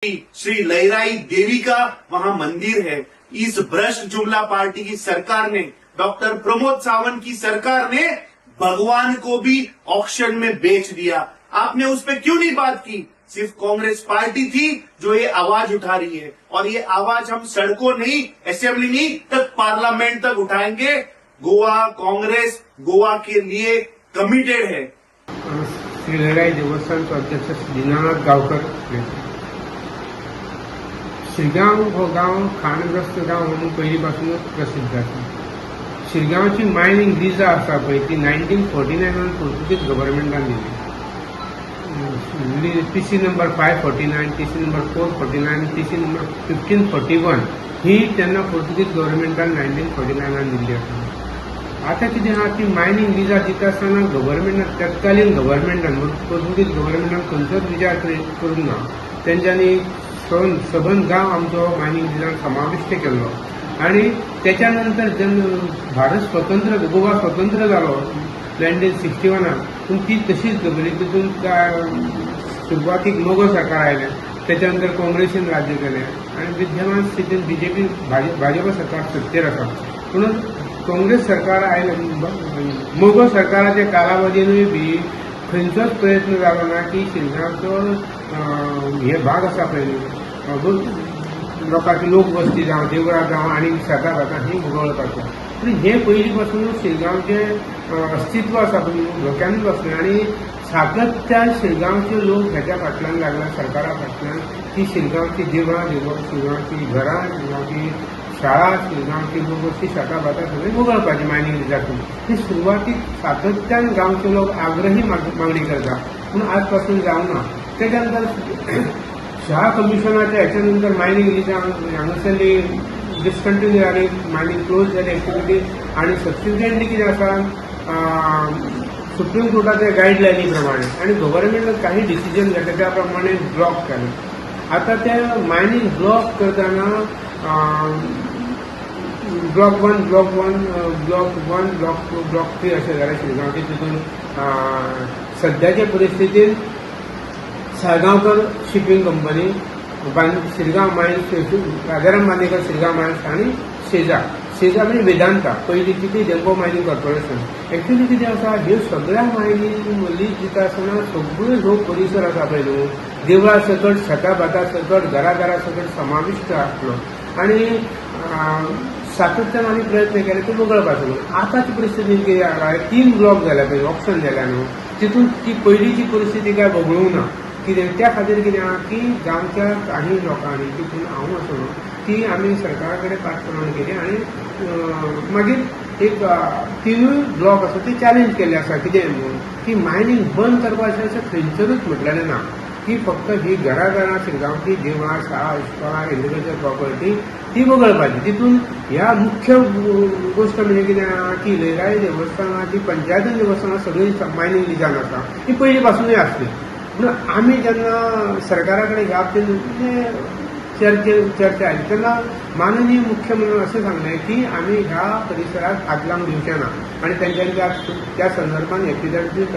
श्री लहराई देवी का वहां मंदिर है। इस भ्रष्ट जुमला पार्टी की सरकार ने, डॉक्टर प्रमोद सावंत की सरकार ने भगवान को भी ऑक्शन में बेच दिया। आपने उस पर क्यों नहीं बात की? सिर्फ कांग्रेस पार्टी थी जो ये आवाज उठा रही है और ये आवाज हम सड़कों नहीं, असेंबली नहीं तक, पार्लियामेंट तक उठाएंगे। गोवा कांग्रेस गोवा के लिए कमिटेड है। श्री लैराई देवस्थानचो अध्यक्ष दीनानाथ गांवकर उलयता. शिरगांव हो गांव खाणग्रस्त गांव म्हणून पयलीं पासूनच प्रसिद्ध आसा. शिरगांवची मायनींग लिजां आसा पळय, ती 1949न पोर्तुगीज गव्हर्मेंटान दिली. TC number 549, TC number 449, TC number 1541 ही तेन्ना पोर्तुगीज गव्हर्मेंटान 1949न दिल्ली आसा. आतां कितें आहा, ती मायनींग लिजां दिता आसतना गव्हर्मेंटान, तत्कालीन गव्हर्मेंटान, पोर्तुगीज गव्हर्मेंटान खंयचोच विचार करूंक ना. तेंच्यांनी सबंद गांव आमचो मायनींग लिजान समाविश्ट केल्लो आनी तेच्या नंतर जेन्ना भारत स्वतंत्र, गोवा स्वतंत्र जालो 1961न, पूण ती तशीच दवरली. तितून काय सुरवातीक मगो सरकार आयलें, तेच्या नंतर काँग्रेसीन राज्य केलें आनी विद्यमान स्थितीन बीजेपी, भाजपा सरकार सत्तेर आसा. पूण काँग्रेस सरकार आयलें, मगो सरकाराच्या कालावधीनूय बी खंयचोच प्रयत्न जालो ना की शिरगांवचो हे भाग आसा पळय न्हू, लोकांची लोकवस्ती जावं, देवळां जावं आनी शेतां भाटां ही वगळपाचें. पूण हें पयलीं पासूनच शिरगांवचें अस्तित्व आसा पळय न्हू, धोक्यानूच आसलें आनी सातत्यान शिरगांवचे लोक हेच्या फाटल्यान लागला, सरकारा फाटल्यान, की शिरगांवची देवळां, शिरगांवची घरां, शिरगांवची शाळा, शिरगांवची लोकवस्ती, शेतां भाटां सगळीं वगळपाची मायनींग लिजातून. ही सुरवातीक सातत्यान गांवचे लोक आग्रही मागणी करता, पूण आज पासून जावना. तेच्या नंतर शाह कमिशनाच्या हेच्या नंतर मायनींग लिजां हांगासरली डिसकंटिन्यू जाली, मायनींग क्लोज जाली एक्टिविटी. आनी सबसिक्वंटली कितें आसा, सुप्रीम कोर्टाच्या गायडलायनी प्रमाणे आनी गव्हर्मेंटान काही डिसिजन घेतले, त्या प्रमाणे ब्लॉक केले. आतां ते मायनींग ब्लॉक करतना block one, block one, block one, block two, block three अशें जालें शिरगांवचे. तितून सद्याचे परिस्थितीन Salgaocar shipping company, Shirgao mines, Rajaram Bandekar Shirgao mines आनी सेजा, सेजा म्हणजे वेदांता, पयलींची ती डेम्पो मायनींग कॉर्पोरेशन. एक्चुली कितें आसा, ह्यो सगळ्या मायनींग लीज दिता आसतना सगळ्यो जो परिसर आसा पळय न्हू, देवळां सकट, शेतां भाटां सकट, घराघरा सकट समाविश्ट आसलो आनी सातत्यान आमी प्रयत्न केले ते वगळपाचो म्हणून. आतांची परिस्थिती कितें आसा, तीन ब्लॉक जाल्या पळय, ऑक्शन जाल्या न्हू, तितून ती पयलींची परिस्थिती काय वगळूंक ना. कितें त्या खातीर कितें आहा की गांवच्या काही लोकांनी, तितून हांव आसलो, ती आमी सरकारा कडेन पाठपुरावण केली आनी मागीर एक तिनूय ब्लॉक आसा ते चॅलेंज केल्ले आसा. कितें म्हणून की मायनींग बंद करपाचें अशें खंयसरूच म्हटलेलें ना, की फक्त ही घराघरां, शिरगांवची देवळां, शाळा, इस्कोलां, एग्रीकल्चर प्रॉपर्टी ती वगळपाची. तितून ह्या मुख्य गोश्ट म्हणजे कितें आहा की लयराई देवस्थानाची, पंचायतीन देवस्थानां सगळीं मायनींग लिजान आसा, ती पयलीं पासुनूय आसली. पूण आमी जेन्ना सरकारा कडेन ह्या बाबतींत चर्चा आयली तेन्ना माननीय मुख्यमंत्र्यान अशें सांगलें की आमी ह्या परिसराक हात लावंक दिवचे ना आनी तेंच्यांनी त्या संदर्भान एफिडेवीट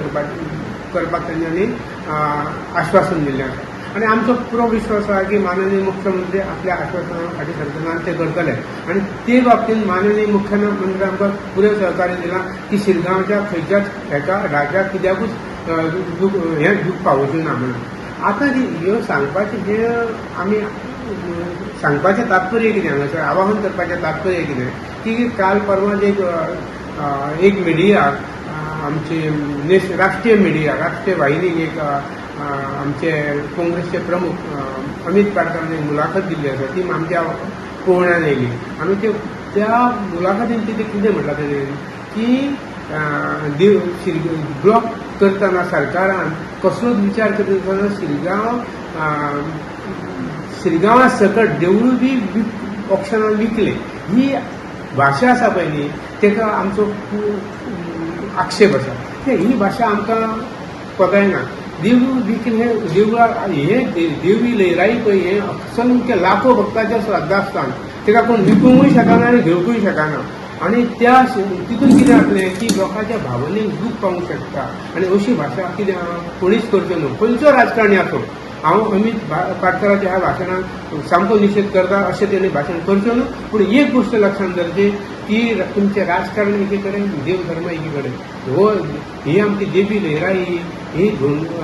करपाक तेंच्यांनी आश्वासन दिल्लें आसा. आनी आमचो पुरो विश्वास आसा की माननीय मुख्यमंत्री आपल्या आश्वासना फाटीं सरतना आनी ते करतले. आनी ते बाबतींत माननीय मुख्यमंत्री आमकां पुरें सहकार्य दिलां की शिरगांवच्या खंयच्याच हेका राज्याक कित्याकूच हें दूख पावोवचें ना म्हणून. आतां ह्यो सांगपाचें, हें आमी सांगपाचें तात्पर्य कितें, हांगासर आवाहन करपाचें तात्पर्य कितें की काल परवां एक मिडिया, आमची राष्ट्रीय मिडिया, राष्ट्रीय वाहिनीक एक आमचे काँग्रेसचे प्रमुख अमित पाटकारान एक मुलाखत दिल्ली आसा, ती आमच्या पळोवण्यान येयली. आमी ते त्या मुलाखतीन तितें कितें म्हटलां तेणें की ब्लॉक करतना सरकारान कसलोच विचार करिनासतना शिरगांवा सकट देवूळ बी ऑक्शनान विकले. ही भाशा आसा पळय न्ही, ताका आमचो खूब आक्षेप आसा. ही भाशा आमकां कोतायना. देवूळ विकले, देवळा हे देवी लयराई पळय, हें असंख्य लाखो भक्ताचें श्रद्धास्थान, ताका कोण विकूंकूय शकना आनी घेवंकूय शकना. आनी त्या तितून कितें जातलें की लोकांच्या भावनेक दूख पावूंक शकता. आनी अशी भाशा कितें आहा, कोणीच करच्यो न्हू, खंयचो राजकारणी आसूं. हांव अमीत पाटकराच्या ह्या भाशणाक सामको निशेध करता. अशें तेणी भाशण करचें न्हू. पूण एक गोश्ट लक्षांत दवरची की तुमचें राजकारण एकी कडेन, देव धर्म एकी कडेन. हो ही आमची देवी लयराई ही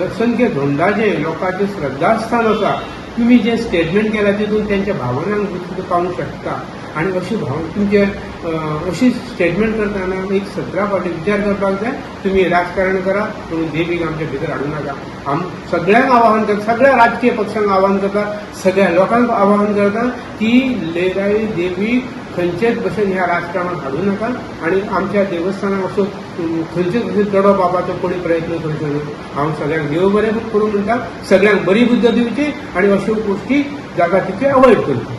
असंख्य धोंडाचें लोकांचें श्रद्धास्थान आसा. तुमी जें स्टेटमेंट केलां तितून तेंच्या भावनांक सुद्दां पावूंक शकता आनी अशी भावना तुमचे अशी स्टेटमेंट करतना एक 17 फावटी विचार करपाक जाय. तुमी राजकारण करा पूण देवीक आमच्या भितर हाडूं नाका. आम सगळ्यांक आवाहन करता, सगळ्या राजकीय पक्षांक आवाहन करता, सगळ्या लोकांक आवाहन करता की लयराई देवी खंयचेच भशेन ह्या राजकारणात हाडूं नाका आनी आमच्या देवस्थानाक असो खंयचेच भशेन तडो पावपाचो कोणी प्रयत्न करचो न्हू. हांव सगळ्यांक देव बरें करूं म्हणटा, सगळ्यांक बरी बुद्द दिवची आनी अश्यो गोश्टी जाता तितल्यो अवॉयड करच्यो.